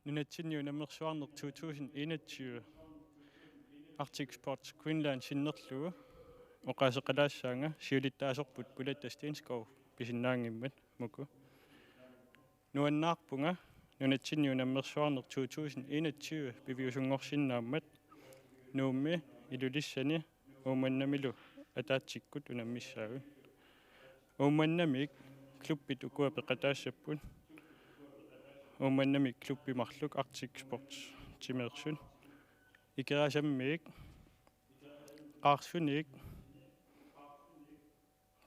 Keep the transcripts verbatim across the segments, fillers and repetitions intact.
Nunatsinni unammersuarneq to tusind enogtyve Arctic Sports Greenland sinnerlugu oqaaseqalaassaanga siulittaasorput Pulatta Stenskov pisinnaanngimmat, Muku. Nuannaarpunga nunatsinni unammersuarneq to tusind enogtyve piviusunngorsinnaammat Nuummi, Ilulissani Uummannamilu ataatsikkut unammissaagut. Uummannamit klubbit ukua peqataassapput. Uummannamit klubbi marluk Arctic Sports timeersut. Ikerasammiit, Qaarsumiit,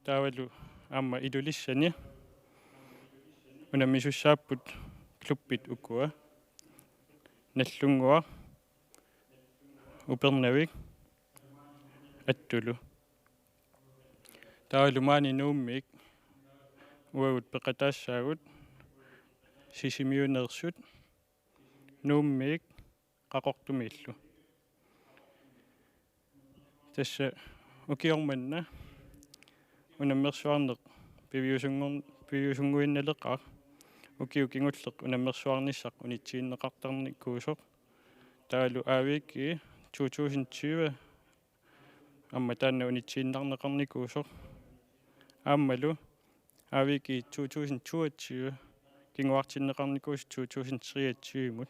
taavalu aamma Ilulissani unammisussaapput klubbit ukua: Nagdlunguaq, Upernavik, Attulu. Taavalu maani Nuummiit uagut peqataassaagut Sisimiuneersut, Nuummiit Qaqortumiillu. Tassa ukioq manna unammersuarneq piviusunngor-, piviusunnguinnaleqaaq, ukiut kingulliit unammersuarnissaq unitsiineqartarnikuusoq. Taavalu A V G to tusind tyve aamma taanna unitsiinnarneqarnikuusoq. Aammalu A V G to tusind toogtyve kinguartinneqarnikuusoq to tusind treogtyve-mut.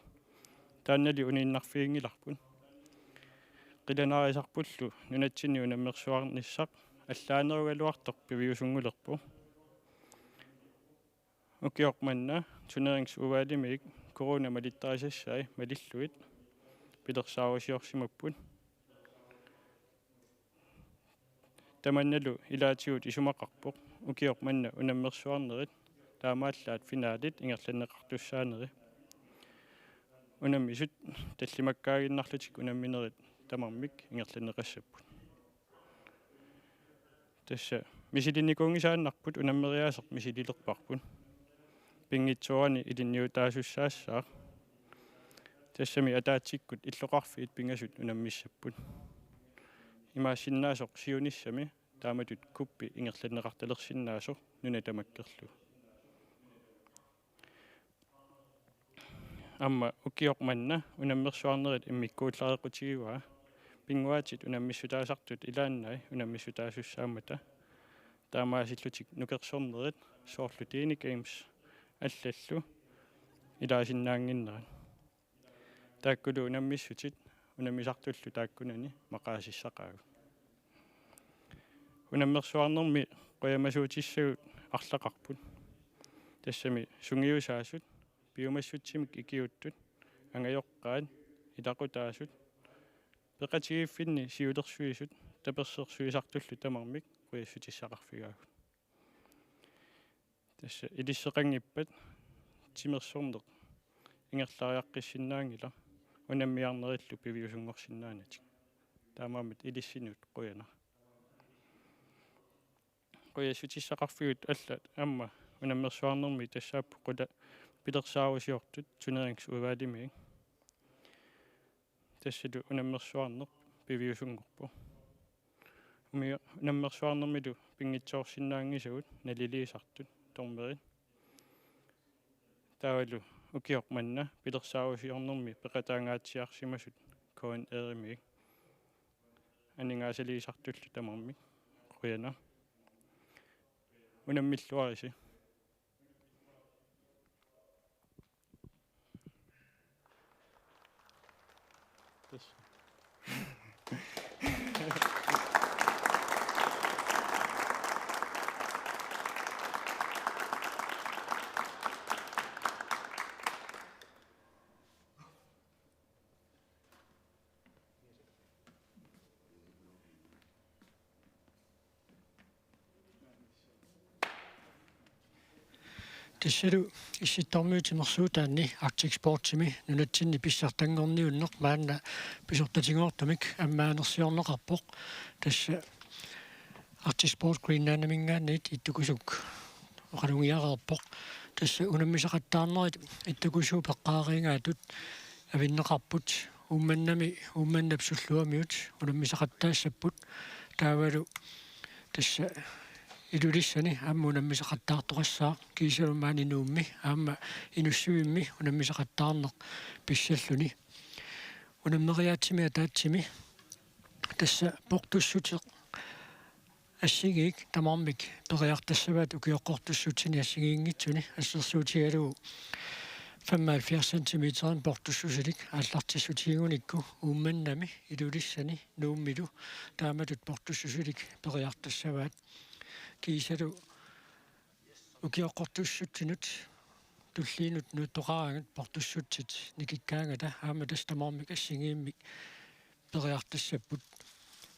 Taannali uniinnarfiginngilarput. Qilanaarisarpullu nunatsinni unammersuarnissaq allaanerugaluartoq piviusunngulerpoq. Ukioq manna turneringsudvalgimiit corona malittarisassai malillugit pilersaarusiorsimapput. Tamannalu ilaatigut isumaqarpoq ukioq manna unammersuarnerit taamaallaat finalit ingerlanneqartussaaneri. Unammisut tallimakkaaginnarlutik unamminerit tamarmik ingerlanneqassapput. Tassa misilinnikuunngisaannarput unammeriaaseq misililerparput. Pinngitsoorani ilinniutaasussaassaaq. Tassami ataatsikkut illoqarfiit pingasut unammissapput. Imaassinnaasoq siunissami taamatut kuppi ingerlanneqartalersinnaasoq nuna tamakkerlugu. Aamma ukioq manna unammersuarnerit immikkuullareqqutigivaa, pinnguaatit unammissutaasartut ilaannai unammissutaasussaammata, taamaasillutik nukersornerit soorlu Teeni Games allallu ilaasinnaannginnerat. Taakkulu unammissutit unammisartullu taakkunani maqaasissaqaagut. Unammersuarnermi qujamasuutissagut arlaqarput. Tassami sungiusaasut, piumassutsimik ikiuuttut, angajoqqaat, ilaqutaasut, peqatigiiffinni siulersuisut, tapersersuisartullu tamarmik qujassutissaqarfigaagut. Tassa ilisseqanngippat timersorneq ingerlariaqqissinnaanngilaq unammiarnerillu piviusunngorsinnaanatik. Taamaammat ilissinnut qujanaq. Qujassutissaqarfigut allat aamma unammersuarnermi tassaapput qula pilersaarusiortut turneringsudvalgimiit. Tassalu unammersuarneq piviusunngorpoq. Umi-, unammersuarnermilu pinngitsoorsinnaanngisagut naliliisartut, dommerit. Taavalu ukioq manna pilersaarusiornermi peqataangaatsiarsimasut K N R-imiit. Aningaasaliisartullu tamarmik qujanaq. Unammilluarisi. Tassalu Issittormiut timersuutaanni Arctic Sportsimi nunatsinni pissartanngorniunneq maanna pisortatigoortumik ammaanersiorneqarpoq. Tassa Arctic Sports Greenlandiminngaanniit ittukusuk oqalugiareerpoq. Tassa unammisaqattaarnerit ittukusuut peqqaariigaatut avinneqarput. Uummannami, Uummannap Sulluamiut unammisaqattaassapput. Taavalu tassa Ilulissani aamma unammisaqattaartoqassaaq kiisalu maani Nuummi aamma Inussivimmi unammisaqattaarneq pissalluni. Unammeriaatsimi ataatsimi tassa portussuteq assigiik tamarmik periartassavaat ukioqqortussutsini assigiinngitsuni assersuutigalugu femoghalvfjerds centimeterimik portussusilik aallartissutiginikuunikku Uummannami Ilulissani Nuummilu taamatut portussusilik periartassavaat kiisalu ukioqqortussutsinut tulliinut nuuttoqaraangat portussutsit nikikkaangata aamma tassa tamarmik assigiimmik periartassapput.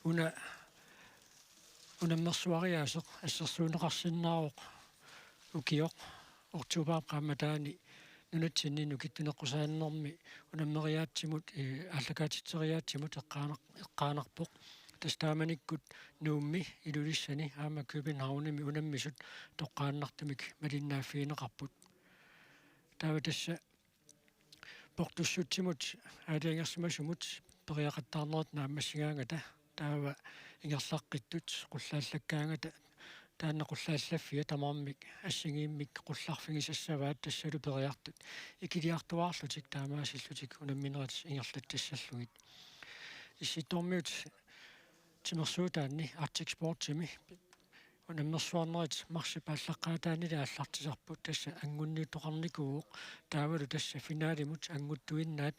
Una unammersuariaaseq assersuunneqarsinnaavoq ukioq oktobarip qaammataani nunatsinni nukittuneqqusaannermi unammeriaatsimut, eh, aallakaatitseriaatsimut eqqaanar-, eqqaanarpoq. Tassa taamanikkut Nuummi, Ilulissani aamma Københavnimi unammisut toqqaannartumik malinnaaffigineqarput. Taava tassa portussutsimut aalajangersimasumut periaqattaarnerit naammassigaangata taava ingerlaqqittut qullaallakkaangata taanna qullaallaffia tamarmik assigiimmik qullarfigisassavaat tassalu periartut ikiliartuaarlutik taamaasillutik unamminerit ingerlatsissallugit. Issittormiut timersuutaanni Arctic Sportsimi unammersuarnerit marsip aallaqqaataanili aallartisarput tassa anngunniuttoqarnikuuvoq taavalu tassa finalimut annguttuinnaat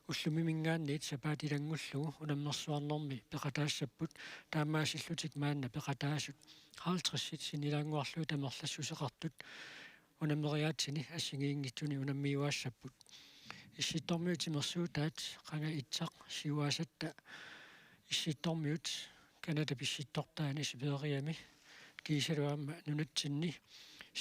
ullumiminngaanniit sapaatip ilanngullugu unammersuarnermi peqataassapput taamaasillutik maanna peqataasut halvtredsit sinnilaannguarlugit amerlassuseqartut unammeriaatsini assigiinngitsuni unammiuaassapput. Issittormiut timersuutaat qanga itsaq siuaasatta issittormiut Canadap issittortaani Siberiami kiisalu aamma nunatsinni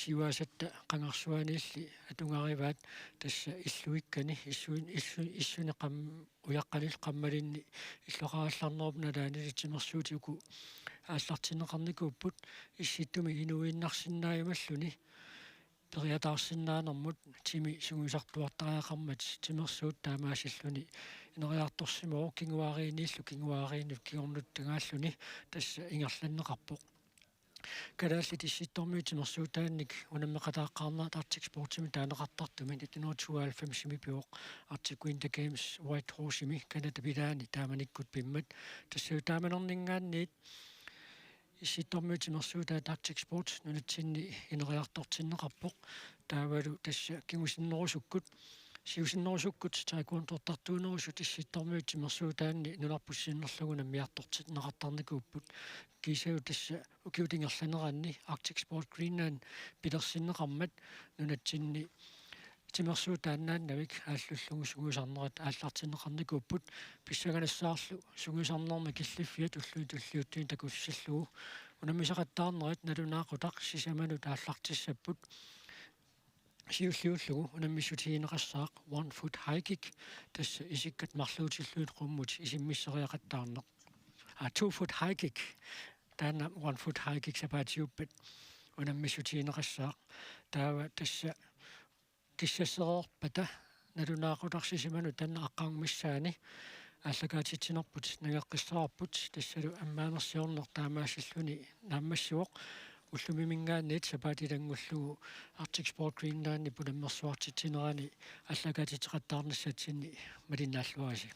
siuaasatta qangarsuaniilli atugarivaat tassa illuikkani issuin-, issu-, issuni qam-, ujaqqanillu qammalinni illoqarallarnerup nalaanili timersuutit uku aallartinneqarnikuupput issittumi inuuinnarsinnaajumalluni periataarsinnaanermut timi sungiusartuartariaqarmat timersuut taamaasilluni ineriartorsimavoq kinguaariinniillu kinguaariinnut kingornuttagaalluni tassa ingerlanneqarpoq. Kalaallit issittormiut timersuutaannik unammeqataaqqaarnerat Arctic Sportsimi taaneqartartumi nitten hundrede tooghalvfemsimi pivoq Arctic Winter Games Whitehorse-imi Canadap ilaani taamanikkut pimmat. Tassa taamanerninngaanniit issittormiut timersuutaat Arctic Sports nunatsinni ineriartortinneqarpoq. Taavalu tassa kingusinnerusukkut, siusinnerusukkut taekwondortartuunerusut issittormiut timersuutaanni nunarput sinnerlugu unammiartortinneqartarnikuupput. Kiisalu tassa ukiut ingerlaneranni Arctic Sports Greenland pilersinneqarmat nunatsinni timersuutaannaannavik aallullugu sungiusarnerat aallartinneqarnikuupput. Pissanganassaarlu sungiusarnermi killiffiat ulluni tulliuttuni takussallugu unammisaqattaarnerit nalunaaqutaq sisamanut aallartissapput. Siulliullugu unammissutigineqassaaq one foot high kick, tassa isikkat marluutillugit qummut isimmissariaqattaarneq. Aa, two foot high kick. Taanna one foot high kick sapaatiuppat unammissutigineqassaaq. Taava tassa kissassereerpata nalunaaqutaq sisamanut taanna aqqaneq-missaani aallakaatitsinerput nangeqqissavarput tassalu ammaanersiorneq taamaasilluni naammassivoq ullumiminngaanniit sapaatip ilanngullugu Arctic Sports Greenlandip unammersuartitsinerani aallakaatitseqattaarnissatsinni malinnaalluarisi.